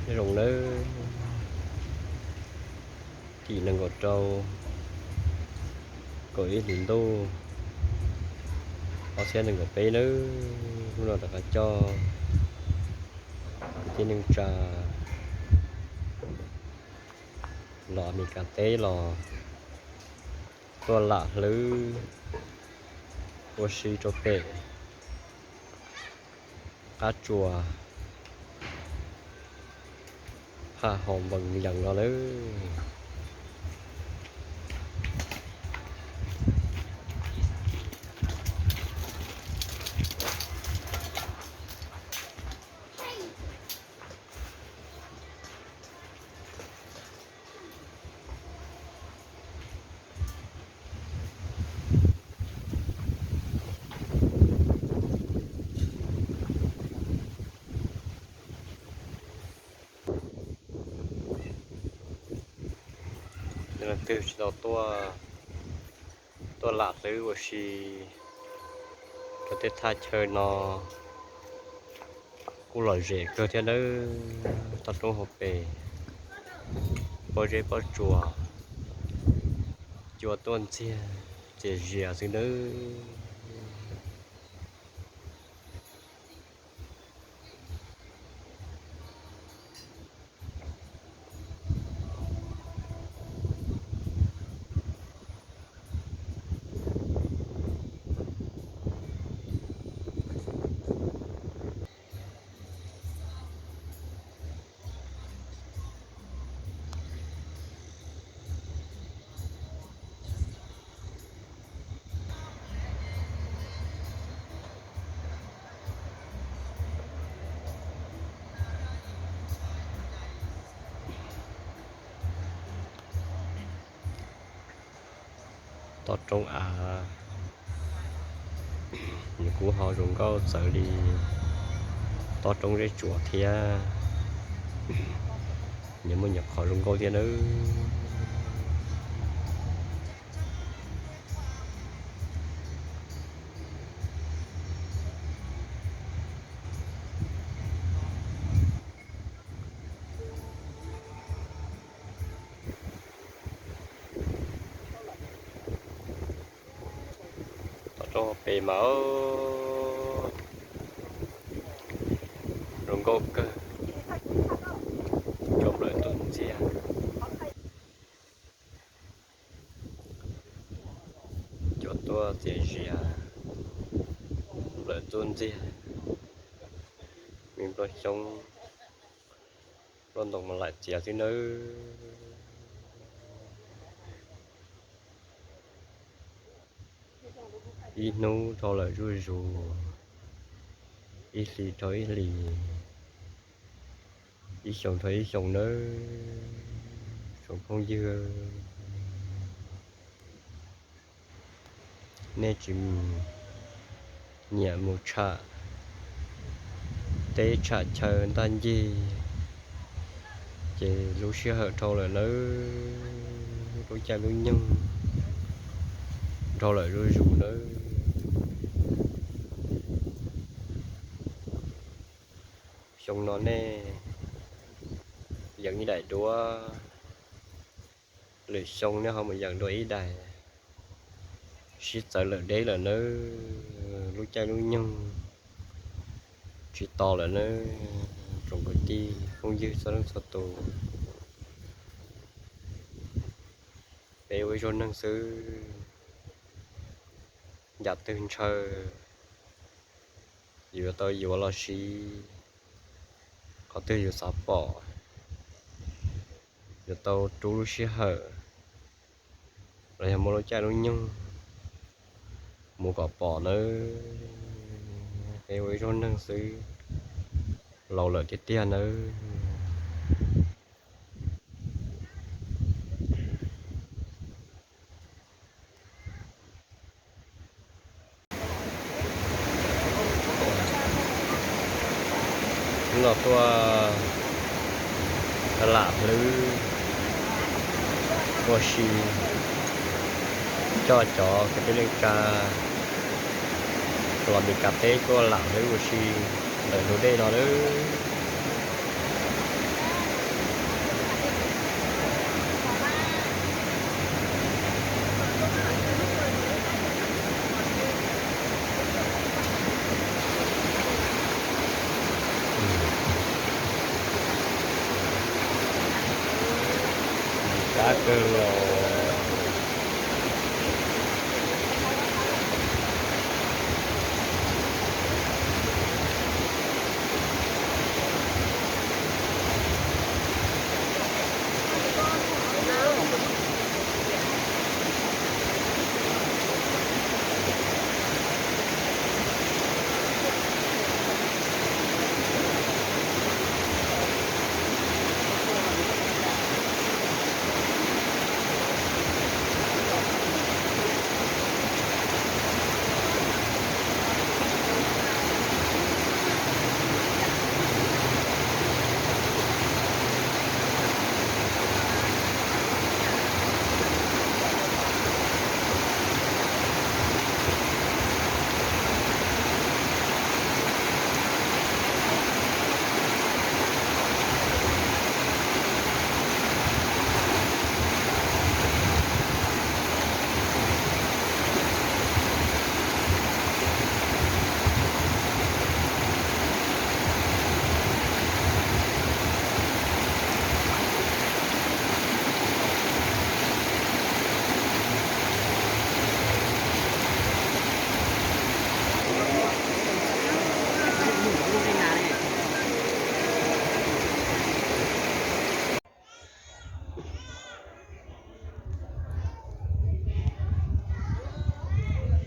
Nyob zoo nawb, tim nees nkaum rau, kaum ib hlis ntuj, ob txhiab nees nkaum peb nawb. Hnub no rov qab coj kwv tij neej tsa los Amelikas teb los tuaj lam hlwb ua si rau pem qab tsuas Phaj Hoo Npees Yees no nawb. Leej twg tsis tau tuaj, tuaj lam hlwb ua si rau tej thaj chaw no kuj lom zem kawg thiab nawb. Toj roob hauv pes, pob zeb pob tsuas, cua tuaj ntxiag txias zias xwb nawb. Toj roob av, nws kuj ho zoo nkauj txawv li toj roob zeb tsuas thiab. Nyias muaj nyias qhov zoo nkauj thiab nawb. Toj roob pem mas zoo nkauj kawg, cua nplawm tuaj ntxiag, cua tuaj txias zias, nplawm tuaj ntxiag, me nplooj xyoob, nplooj ntoos mas laim txias xwb nawb. Ib hnub dhau lawm zuj zus, ib hlis dhau ib hlis, ib xyoos dhau ib xyoos nawb, tsoom phooj ywg. Nej tsis nyiam mus tsham teb tsham chaw ntaj ncig, ces lub sij hawm dhau lawm nawb, lub caij lub nyoog dhau lawm zuj zus nawb. Xyoo no nej yees ib daim duab, lwm xyoo nej ho mus yees dua ib daim, sib txawv lawm deb lawm nawb, lub caij lub nyoog tsis tos lawm nawb, tsoom kwv tij phooj ywg txhua leej txhua tus. Peb ua ib zaug neeg xwb, yam twg ntshaw yuav tau yuav los sis qhov twg yus xav pom, yuav tau rub lub sij hawm los yog muaj lub caij lub nyoog mus kom pom nawb. Peb ua ib zaug neeg xwb, laus lawm tiag tiag nawb. Los tuaj lam hlwb ua si coj cov kwv tij neej tsa Los Mes Kas teb tuaj lam lawv ua si ntawm ntug dej no lawm. Qab kawg los.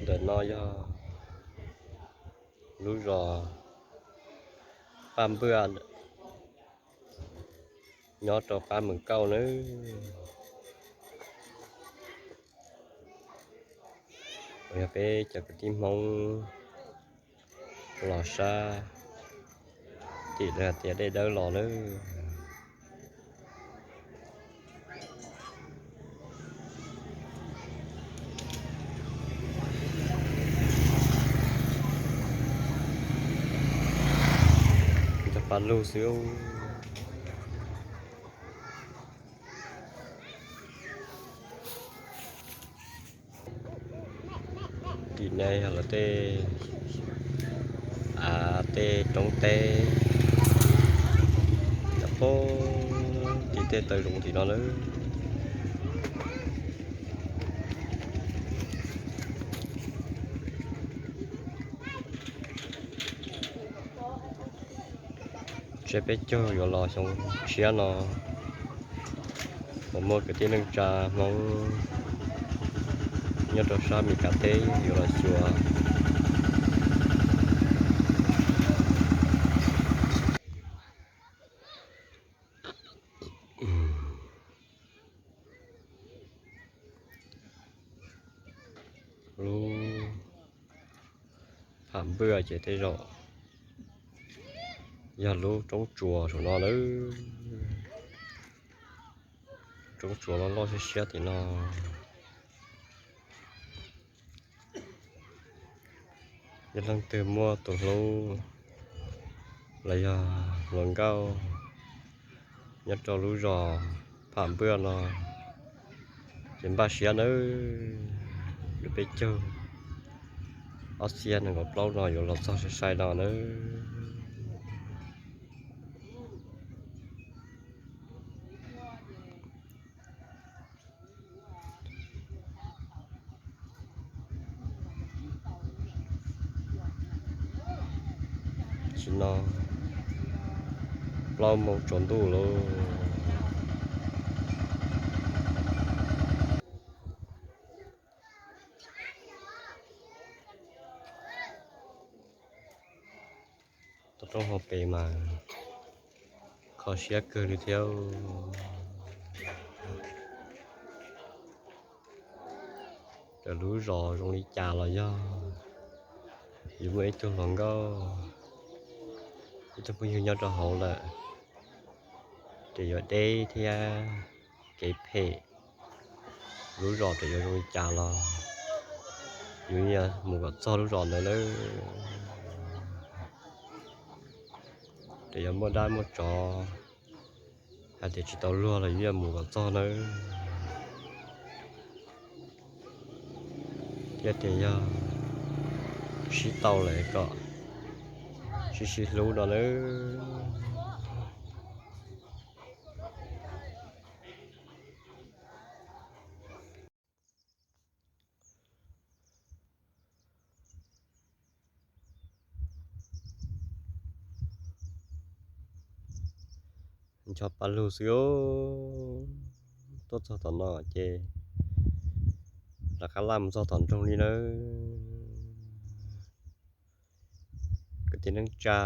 Ntawm no yog lub zos Paj Npaj nyob rau Paj Meem Kauj nawb. Uas yog peb cov kwv tij Hmoob los sab tim lawv hais tias dej dawb los nawb. Cov pas lug xwb. Tim no yog lawv tej av, tej roob teb, cov pab tim tej taw zoov tim no lawm. Seb peb caug yuav los xyoo tshiab no puas muaj kwv tij neej tsa Hmoob nyob rau sab Mes Kas teb yuav los xyuas. Lub Pham Npaj ces tej zaum yog lub roob tsuas saum no lawm. Roob tsuas loj loj siab siab tim no. Yog leej twg muaj tus hlub los yog hluas nkauj nyob rau lub zos Pham Npaj no ces npaj siab nawb. Lub peb caug ob txhiab nees nkaum plaub no yuav los txog sai sai no nawb. Tam sim no plaub moos tsaus ntuj lawm. Toj roob hauv pes mas kho siab kawg li thiab. Raws lub zos zoo li cas los yog yus muaj ib tug hluas nkauj, ib tug phooj ywg nyob rau hauv lawm ces yuav deb thiab kev phem. Lub zos ces yuav zoo li cas los Yus yuav mus kom txog lub zos ntawd nawb. Ces yog muaj dab muaj tsov hais tias tsis tau luag los yus yuav mus kom txog nawb. Thiab tias yog sib tau lawm kom sib sib hlub no nawb. Ncho pa lug xwb, tuaj txog tom no ces rov qab laj mus txog tom nroog li nawb. Kwv tij neej tsa,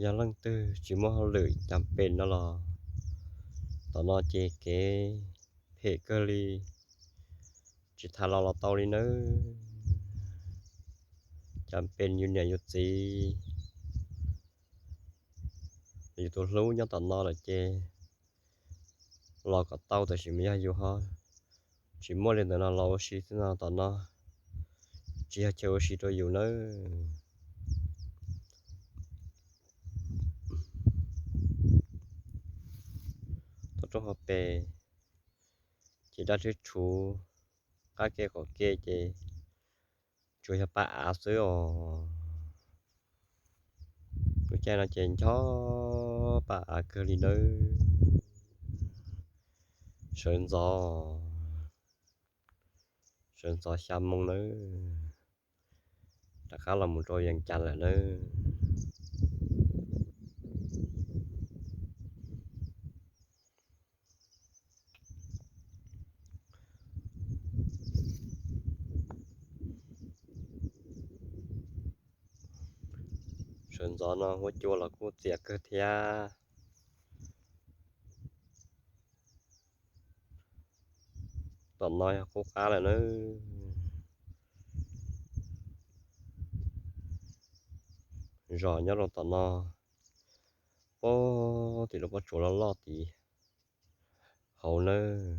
yog leej twg tsis muaj hauj lwm cas pes no los tom no ces kev phem kawg li, tsis tas los los tau li nawb. Cas pes yus niam yus txiv, yus tus hlub nyob tom no lawm ces los kom tau, tab sis mas yog yus ho tsis muaj li ntawd no los ua si xwb no tom no tsis yog chaw ua si rau yus nawb. Toj roob hauv pes ces daj rhwb tshuv, qab ke qaum ke ces tsuas yog paj av xwb os. Lub caij no ces ncho paj av kawg li nawb. Sawv ntxov, sawv ntxov xya moo nawb, rov qab los mus rau Vees Cas lawm nawb. Sawv ntxov no huab cua los kuj txias kawg thiab. Tom no yog qub qab lawm nawb. Zos nyob rau tom no, puag tim lub pob tsuas loj loj tid hauv nawb.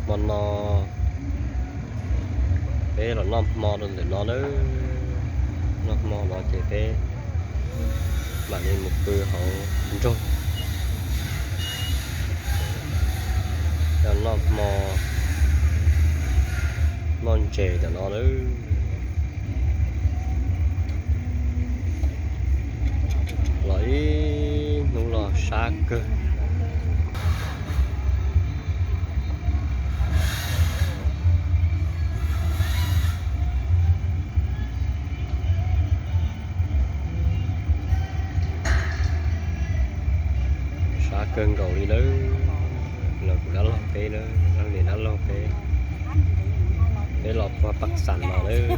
Hmo no peb los noj hmo rau ntawm no nawb. Noj hmo no ces peb mam li mus pw hauv nroog, noj hmo noj ntses ntawm no nawb. Los ib hnub los sab kawg. Sab kawg nkaus li nawb. Los kuv dab laug peb nawb, niam dab laug peb, peb los puag Paj Xas no nawb.